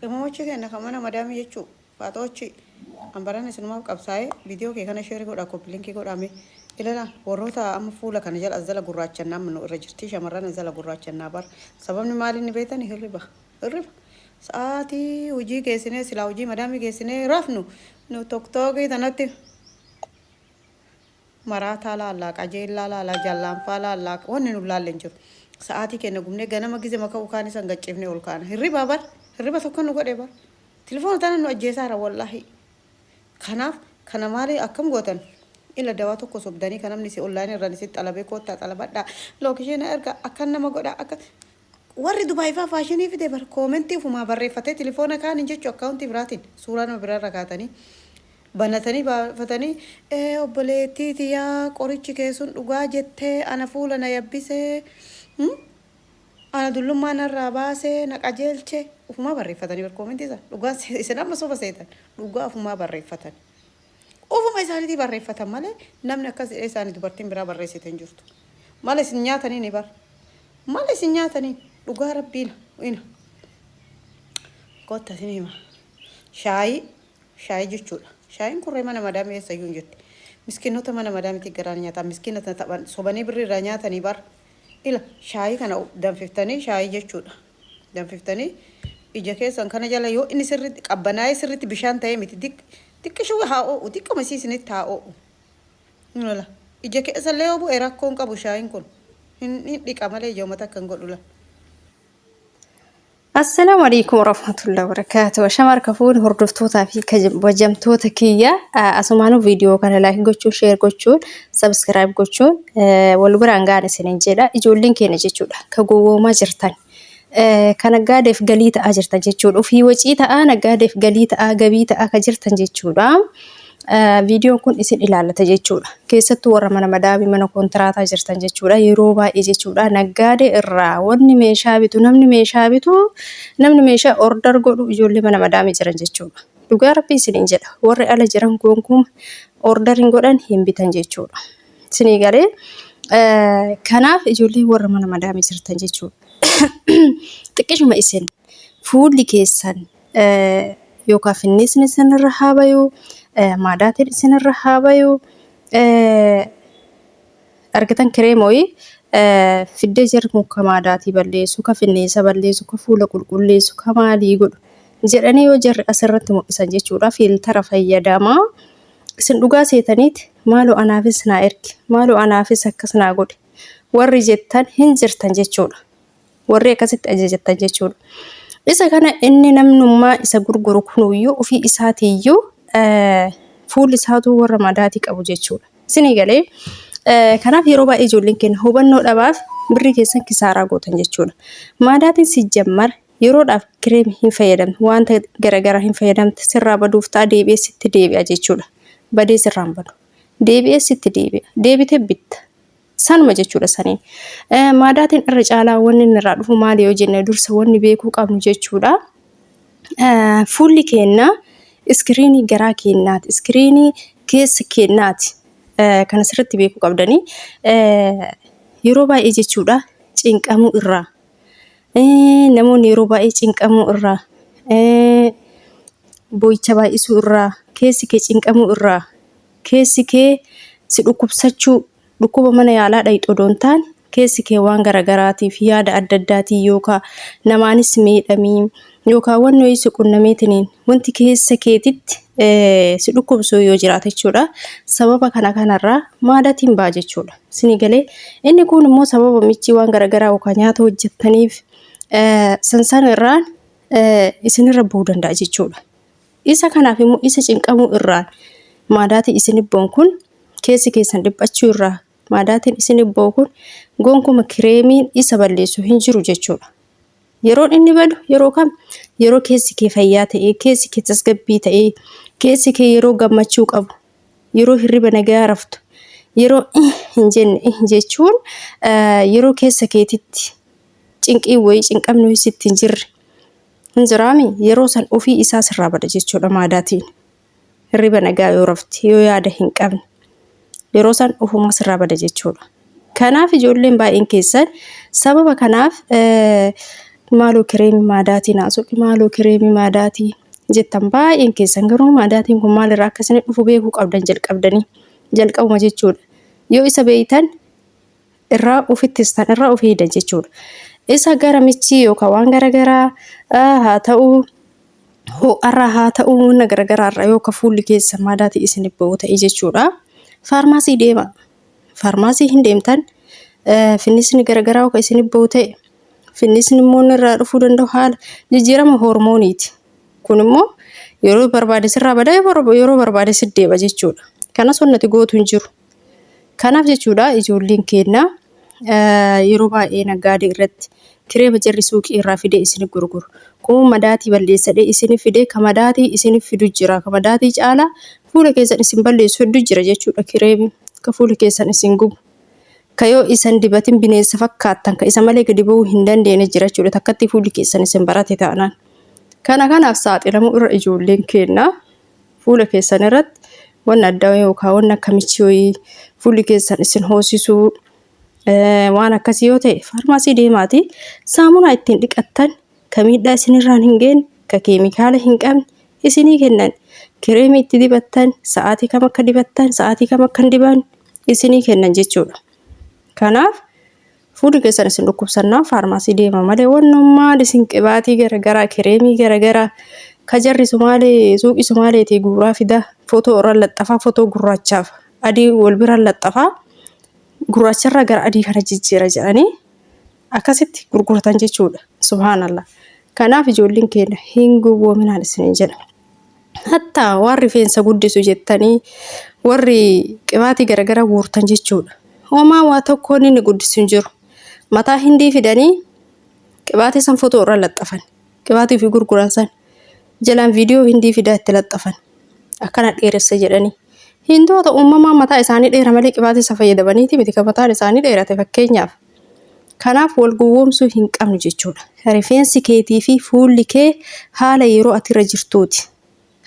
Qimamochi keenya kan mana madaamii jechuu faaxoochi an barana isinumaaf qabsaa'ee viidiyoo kee kana sheerii godhaa copy link godhaa mee ilala warroota amma fuula kana jala as jala gurraachannaa amma nu irra jirti shamarran as jala gurraachannaa bar sababni maali inni beektan hirriba hirriba sa'aatii hojii geessinee silaa hojii madaamii geessinee rafnu nu toktookii tanatti Maraataa laallaa, qajeellaa laalaa, jallaanfaa laallaa, wanni nu laalle hin jiru. Sa'aatii keenya gubnee ganama gizema ka'u kaan isan gacciifnee ol kaana. Hirribaa bar, hirriba tokko nu godhe bar. Tilifoona tana nu ajjeesaara wallaahi. Kanaaf kana maali akkam gootan? Ila dawaa tokko sobdanii kan namni si online irraan isin xalabee koottaa xalabadhaa. Lookishee na erga akkan nama godha akka warri Dubaay faa faashinii fide bar koomentii ofumaa barreeffatee tilifoona kaaniin jechuu akkaawuntii biraatiin suuraa nama biraarra kaatanii banatanii baafatanii ee obboleettii tiyaa qorichi kee sun dhugaa jettee ana fuula na yabbisee ana dullummaa narraa baasee na qajeelche ofumaa barreeffatanii bar koomentii isaa dhugaa isin amma soba seetan dhugaa ofumaa barreeffatan ofuma isaaniitii barreeffatan malee namni akkas jedhee isaanii dubartiin biraa barreessite hin jirtu malee isin nyaatanii ni bar malee isin nyaatanii dhugaa rabbiina ina kotta isin hima shaayii Shaayii jechuudha. Shaayiin kurree mana madaamii eessayyuu hin jirti. Miskiinota mana madaamiitti garaan nyaataa miskiina tana taphan sobanii birrii irraa nyaatanii bar. Ila shaayii kana danfiftanii shaayii jechuudha. Danfiftanii ija keessan kana jala yoo inni sirriitti qabbanaa'ee sirriitti bishaan ta'ee miti xiqqishuu haa oo'u xiqquma isii isinitti haa oo'u. Lola ija keessallee yoo bu'e rakkoo hin qabu shaayiin kun hin dhiqa malee ija uummata akka hin godhu la. Assalaamu alaikum warahmatullahi wabarakatuh. Ashama harka fuune hordoftootaa fi kabajamtoota kiyya asumaanuu viidiyoo kana like gochuun, share gochuun, subscribe gochuun wal biraan ga'an isiniin jedha. Ijoolleen keenya jechuudha ka gowwoomaa jirtan. Ka naggaadeef galii ta'aa jirtan jechuudha. Ofii wacii ta'aa naggaadeef galii ta'aa gabii ta'aa ka jirtan jechuudha. Viidiyoon kun isin ilaallata jechuudha. Keessattuu warra mana madaamii mana kontiraataa jirtan jechuudha. Yeroo baay'ee jechuudha naggaadee irraa wanni meeshaa bitu namni meeshaa bitu namni meeshaa order godhu ijoollee mana madaamii jiran jechuudha. Dhugaa rabbii isiniin jedha warri ala jiran gonkuma order hin godhan hin bitan jechuudha. Isinii galee kanaaf ijoollee warra mana madaamii jirtan jechuudha. Xiqqishuma isin fuulli keessan yookaan finniisni isinirra haa bayu, maadaatiin isinirra haa bayu. Argitan kireema wayii fiddee jarri kun ka maadaatii balleessu, ka finniisa balleessu, ka fuula qulqulleessu, ka maalii godhu jedhanii yoo jarri asirratti mul'isan jechuudha. Fiiltara fayyadamaa. Isin dhugaa seetaniiti maaloo anaafis naa ergi, maaloo anaafis akkas naa godhi warri jettan hin jirtan jechuudha. Warri akkasitti ajajattan jechuudha. Isa kana inni namnummaa isa gurguru kunuyyuu ofii isaatiiyyuu fuulli isaatuu warra madaatii qabu jechuudha. Isinii galee kanaaf yeroo baay'ee ijoolleen keenya hubannoo dhabaaf birrii keessan kisaaraa gootan jechuudha. Maadaatiin sijjammar yeroodhaaf kireemi hin fayyadamne wanta garaagaraa hin fayyadamte sirraa baduuf ta'a deebi'ee sitti deebi'a jechuudha. Badee sirraan badu. Deebi'ee sitti deebi'a. Deebitee bitta. Sanuma jechuudha saniin. Maadaatiin irra caalaa wanni inni irraa dhufu maali yoo jenne dursa wanni beekuu qabnu jechuudha. Fuulli keenya iskiriinii garaa keenyaati. Iskiriinii keessa keenyaati. Kana sirriitti beekuu qabdanii. Yeroo baay'ee jechuudha cinqamuu irraa. Namoonni yeroo baay'ee cinqamuu irraa. Boo'icha baay'isuu irraa. Keessi kee cinqamuu irraa. Keessi kee si dhukkubsachuu, dhukkuba mana yaalaa dhayxu odoo hin taane, keessi kee waan garagaraatiif, yaada adda addaatiin yookaa namaanis miidhamii, yookaa wanni wayii si qunnameetiniin wanti keessa keetitti si dhukkubsu yoo jiraate jechuudha. Sababa kana kanarraa maadatiin ba'a jechuudha. Isinii galee inni kun immoo sababa michii waan garagaraa yookaa nyaata hojjettaniif san irraan isinirra bu'uu danda'a jechuudha. Isa kanaaf immoo isa cinqamuu irraan maadaatiin isin ba'u kun keessi keessan dhiphachuu irraa maadaatiin isin ba'u kun gonkuma kireemiin isa balleessu hin jiru jechuudha. Yeroon inni badu yeroo kam? Yeroo keessi kee fayyaa ta'ee, keessi kee tasgabbii ta'ee, keessi kee yeroo gammachuu qabu, yeroo hirriba nagayaa raftu, yeroo hin jenne jechuun yeroo keessa keetitti cinqiin wayii cinqamni wayii sitti hin jirre hin jiraami yeroo san ofii isaa sirraa bada jechuudha maadaatiin. Hirriba nagaa yoo rafte yoo yaada hin qabne yeroo san ofumaa sirraa bada jechuudha. Kanaaf ijoolleen baay'een keessan sababa kanaaf Maaloo kireemii maadaatii naa soqi, maaloo kireemii maadaatii jettan baay'een keessan. Garuu maadaatiin kun maalirraa akka isin dhufu beekuu qabdan jalqabdanii jalqabuma jechuudha. Yoo isa beeytan irraa ofittistan, irraa of eeydan jechuudha. Isa gara michii yookaan waan garagaraa haa ta'uu, ho'arraa haa ta'uu, wanna garagaraarraa yoo ka fuulli keessan maadaatii isin ba'u ta'e jechuudha. Faarmaasii deema. Faarmaasii hin deemtan, finnisni garagaraa yoo ka isin ba'u ta'e, finnisni immoo irraa dhufuu danda'u haala jijjiirama hormooniiti. Kun immoo yeroo barbaade sirraa badaa, yeroo barbaade si deeba jechuudha. Kanas wannati gootu hin jiru. Kanaaf jechuudha ijoolleen keenya yeroo baay'ee naggaadee irratti kireema jarri suuqii irraa fidee isin gurguru. Kun madaatii balleessadhee isin fidee, ka madaatii isin fidu jira. Ka madaatii caalaa fuula keessan isin balleessu hedduu jira jechuudha kireemii. Ka fuula keessan isin gubu. Ka yoo isan dibatin bineensa fakkaattan, ka isa malee gadi ba'uu hin dandeenye jira jechuudha. Takkatti fuulli keessan isin barate taanaan. Kana kanaaf saaxilamuu irra ijoolleen keenya fuula keessan irratti wanna addaa yookaan wanna akka michii wayii fuulli keessan isin hoosisuu waan akkasii yoo ta'e, faarmaasii deemaati saamunaa ittiin dhiqattan ka miidhaa isinirraan hin geenye, ka keemikaala hin qabne isinii kennan. Kireemii itti dibattan, sa'aatii kam akka dibattan, sa'aatii kam akka hin dibanne isinii kennan jechuudha. Kanaaf fuulli keessan isin dhukkubsannaan faarmaasii deema malee wannummaan isin qibaatii garagaraa, kireemii garagaraa ka jarri Sumaalee suuqii Sumaaleetii guuraa fida, footoo irra laxxafaa, footoo gurraachaaf adii wal bira laxxafaa, gurraacharraa gara adii kana jijjiira jedhanii akkasitti gurguratan jechuudha. Subhaanallah. Kanaaf ijoolleen keenya hin gowwoominaan isiniin jedha. Hattaa waan rifeensa guddisu jettanii warri qibaatii garagaraa guurtan jechuudha. Homaa waa tokkoon inni guddisu hin jiru. Mataa hindii fidanii qibaatii san fotoo irra laxxafan. Qibaatii ofii gurguran san jalaan viidiyoo hindii fidaa itti laxxafan. Akkana dheeressa jedhanii. Hindoota uumamaan mataa isaanii dheera malee qibaatii isa fayyadamaniiti miti kan mataan isaanii dheerate fakkeenyaaf. Kanaaf wal gowwoomsuu hin qabnu jechuudha. Rifeensi keetii fi fuulli kee haala yeroo ati irra jirtuuti.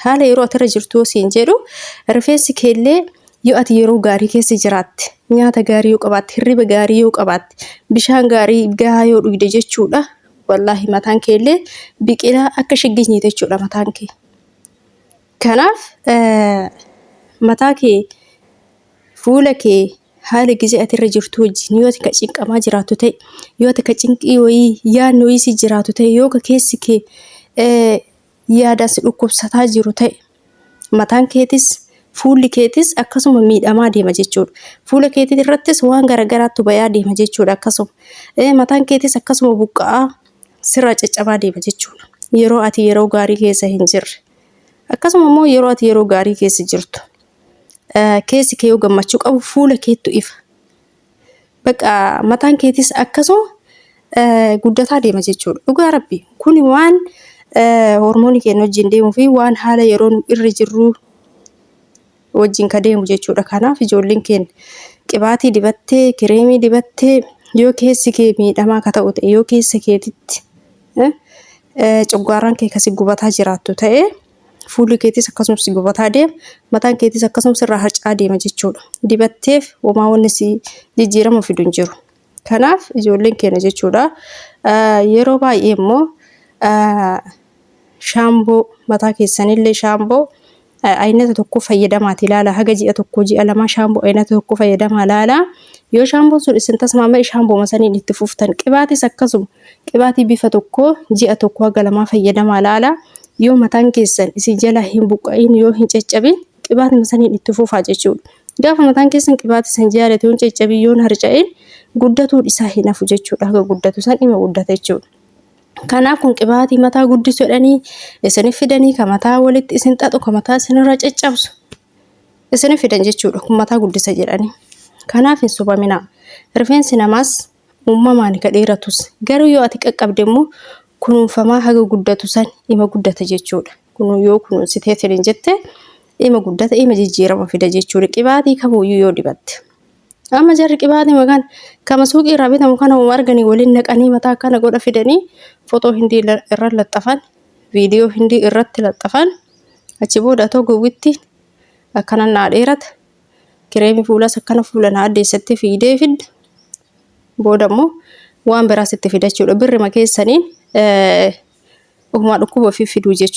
Haala yeroo ati irra jirtu yoo siin jedhu, rifeensi keellee yoo ati yeroo gaarii keessa jiraatte, nyaata gaarii yoo qabaatte, hirriba gaarii yoo qabaatte, bishaan gaarii gahaa yoo dhugde jechuudha. Wallaahi mataan keellee biqilaa akka shigginyiiti jechuudha mataan kee. Kanaaf mataa kee, fuula kee haala gizee ati irra jirtu wajjin yoo ati ka cinqamaa jiraattu ta'e, yoo ati ka cinqii wayii yaadni wayii si jiraatu ta'e, yoo ka keessi kee yaadaan si dhukkubsataa jiru ta'e, mataan keetis fuulli keetis akkasuma miidhamaa deema jechuudha. Fuula keetii irrattis waan garagaraattu bayaa deema jechuudha akkasuma. Mataan keetis akkasuma buqqa'aa sirraa caccabaa deema jechuudha. Yeroo ati yeroo gaarii keessa hin jirre. Akkasuma immoo yeroo ati yeroo gaarii keessa jirtu, keessi kee yoo gammachuu qabu fuula keettu ifa. Bakka mataan keetis akkasuma guddataa deema jechuudha. Dhugaa rabbi kuni waan hormoonii keenya wajjin deemuu fi waan haala yeroo nu irra jirru wajjin ka deemu jechuudha. Kanaaf ijoolleen keenya qibaatii dibattee, kireemii dibattee yoo keessi kee miidhamaa ka ta'u ta'e, yoo keessa keetitti coggaarraan kee kasi gubataa jiraattu ta'e, fuulli keetis akkasumas si gubataa deema, mataan keetis akkasumas irraa harca'aa deema jechuudha. Dibatteef homaa wanni si jijjiirama fidu hin jiru. Kanaaf ijoolleen keenya jechuudha yeroo baay'ee immoo shaamboo mataa keessanillee shaamboo aynata tokko fayyadamaati ilaala. Haga ji'a tokko ji'a lamaa shaamboo aynata tokko fayyadamaa ilaala. Yoo shaamboon sun isin tasmaama'e shaambooma saniin itti fuftan. Qibaatis akkasuma qibaatii bifa tokko ji'a tokko haga lamaa fayyadamaa ilaala. Yoo mataan keessan isin jala hin buqqa'in, yoo hin caccabin, qibaatima saniin itti fufaa jechuudha. Gaafa mataan keessan qibaatii san jaalate, yoo hin caccabin, yoo hin harca'in, guddatuun isaa hin hafu jechuudha. Haga guddatu san dhima guddata jechuudha. Kanaaf kun qibaatii mataa guddisu jedhanii isinif fidanii, ka mataa walitti isin xaxu, ka mataa isinirra caccabsu isinif fidan jechuudha. Kun mataa guddisa jedhanii. Kanaaf hin sobaminaa. Rifeensi namaas uumamaan ka dheeratus garuu yoo ati qaqqabde immoo kunuunfamaa haga guddatu san ima guddata jechuudha. Kun yoo kunuunsiteetiin hin jette ima guddata, ima jijjiirama fida jechuudha. Qibaatii kamuyyuu yoo dibatte. Amma jarri qibaatii kan kama suuqii irraa bitamu kana uuma arganii waliin naqanii mataa akkana godha fidanii footoo hindii irra laxxafan, viidiyoo hindii irratti laxxafan. Achi booda atoo gowwitti akkana naa dheerata, kireemii fuulas akkana fuula naa addeessatti fiidee fidda. Booda immoo waan biraas itti fidachuudha. Birrima keessaniin Ofumaa dhukkuba ofii fiduu jechuudha.